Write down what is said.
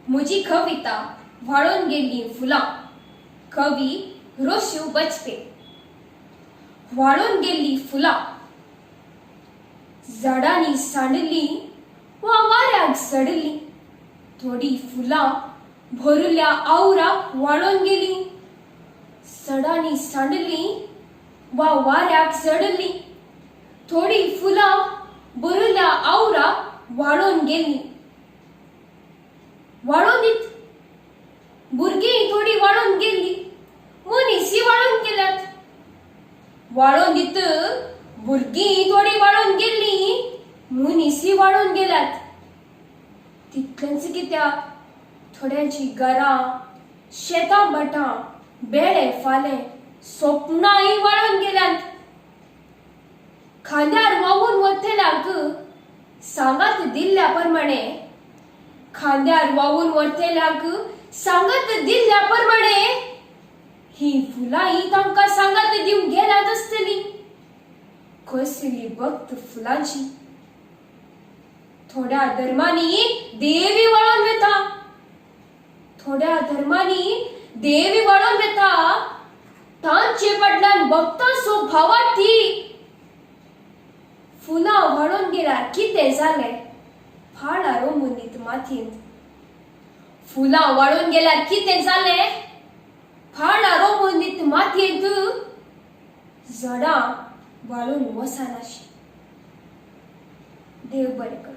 म्हजी कविता व्हाळोन गेल्लीं फुलां. कवी रोशू बचपे. व्हाळोन गेल्लीं फुलां. झाडांनी सांडलीं वा वाऱ्याक सडलीं थोडीं फुलां भरुल्या आवराक व्हाळोन गेलीं. सडांनी सांडलीं वा वाऱ्याक सडलीं थोडीं फुलां भरुल्या आवराक व्हाळोन गेलीं. वाळोन दीत भुरगीं थोडीं वाळोन गेल्लीं, मनीसय वाळोन गेल्यात. वाळोन दीत भुरगीं थोडीं वाळोन गेल्लीं, मनीसय वाळोन गेल्यात. तितलेंच कित्याक, थोड्यांची घरां, शेतां भाटां, बेळे फाले, सोपणांय वाळोन गेल्यात. खांद्यार व्हांवून वतल्यांक सांगात दिल्ल्या प्रमाणे, खांद्यार व्हांवून व्हरतल्यांक सांगात दिल्ल्या प्रमाणे ही फुलांय तांकां सांगात दिवंक गेल्यात आसतली. कसली भक्त फुलांची! थोड्या धर्मांनी देवी वळोन वता, थोड्या धर्मांनी देवी वळोन वता, तांचे फाटल्यान भक्तांचो भावार्थी. फुलां व्हाळोन गेल्यार कितें जालें? फाळां रोमून दीत मातयेंत. फुलां वाळून गेल्यार कितें जालें? फाळां रोमून दीत मातयेंत. झाडां वाळून वचनाशी. देव बरें करूं.